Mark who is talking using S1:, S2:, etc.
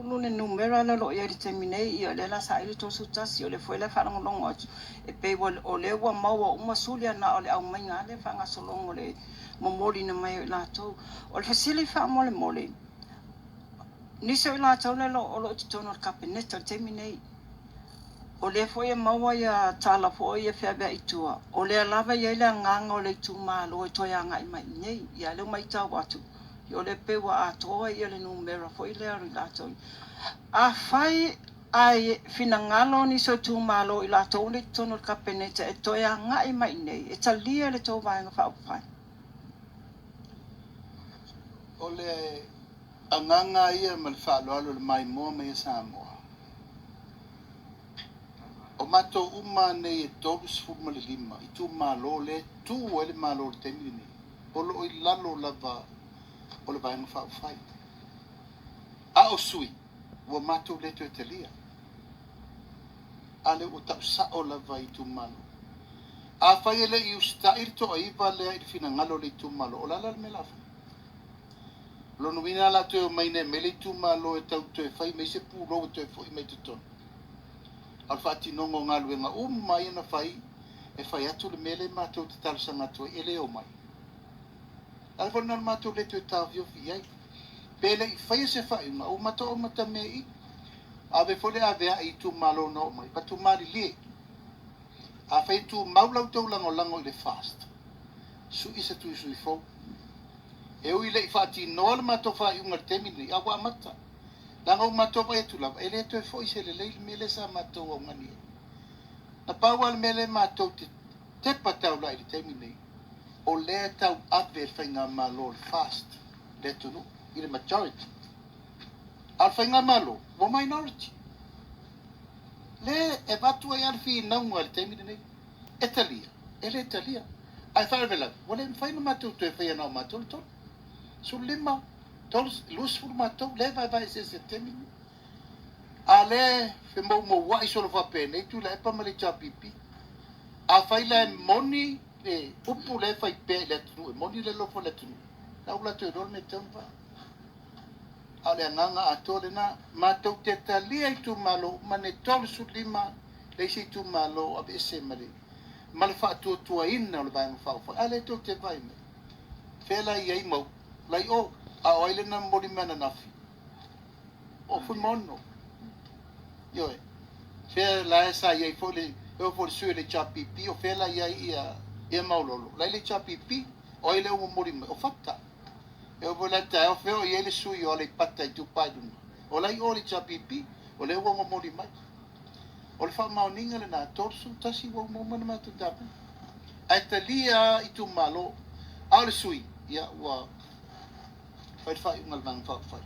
S1: 10 le numera lea o lo o i ai i le taimi nei, ia o lea la saili le 31, o lea foi la e faalogologo atu, e pei ua, o lea ua maua uma suli, ae na o le aumaiga lava lea faagasologa o le momoliina mai o i latou. O le fesili faamolemole, nisi o i latou lea o lo o i totonu o le Kapeneta i le taimi nei, o lea foi e maua ia tala foi e feaveai i tua, o lea lava e i ai le agaga o le itumalo e toe agai mai i inei. Ia o lea ua matau atu, o lea pei ua atoa ia le numera foi lea o i latou. Afai ae finagalo nisi o itumalo i latou nei i totonu o le Kapeneta e toe agai mai i inei, e talia e le tou Vaega Faaupufai?
S2: O le agaga ia ma le faaaloalo i le maimoa mai a Samoa. O matou uma nei e 35 itumalo lea e tu ai le Malo i le taimi lenei, o lo o i lalo lava o le Vaega Faaupufai. A o sui, ua matou le toe talia. A lea ua tau sao lava i itumalo. Afai e le i usitai le toaiva lea i le finagalo o le itumalo, o le a la le mea o le a fai? O lona uiga o le a toe omai nei aumai le itumalo e tau toe fai mai se pulou e toe foi mai i totonu. A o le faatinoga o galuega uma ia na fai, e fai atu le mea lea matou te talosaga atu ai e le omai. O le ala foi lena o le matou le toe taofiofi i ai. Pe le i faia se faaiuga, ua matou amatamea i i. Ave foi le aveai i itumalo na oo mai, avatu malilie. Afai e tumau la outou lagolago i le FAST, sui se tui sui fou. E ui le i faatinoa le matou faaiuga i le taimi lenei, a ua amata. Leaga ua matou vaai atu lava, e le toe foi se lelei le mea lea sa matou augani ai. Na pau lava le mea lea matou te tepa taulai i le taimi lenei, o lea e tau ave e le faigamalo o le FAST le atunuu i le majority. A o le faigamalo, ua minority. Lea e avatu ai lava le finauga i le taimi lenei. E talia, e le talia. Ae faalavelave, ua le mafai ona matou toe faia na o matou le tolu. 15, 20 matou, lea e vaevae eseese i le taimi lenei. A o lea e femoumouai solo faapenei Tuilaepa ma le HRPP. Afai la e moni le upu lea e fai pea i le atunuu, e moni le alofa o le atunuu, la ua latou iloa le mea e tatau ona fai. A o le agaga atoa lena, matou te talia itumalo uma nei, 35 le isi itumalo o aveese ma le ma le faatuatuaina o le Vaega Faaupufai. A lea tou te vaai mai, fea la i ai Mauu, la i o, a o ai lea na momoli mai ananafi? O Fuimaono. Ioe. Fea la sa i ai foi le, e oo foi i le sui o le HRPP, o fea la i ai ia, ia Maulolo? La i le HRPP. O ai lea ua momoli mai? O Fata. E oo foi la i le taeao, fea o i ai le sui o Aleipata Itupa i Luga? O la i o i le HRPP, o lea ua momoli mai. O le faamaoniga lena, 31 ua uma uma ona matou tapena. Ae talia lava itumalo. A o le sui, ia ua fai le faaiuga a le Vaega Faaupufai.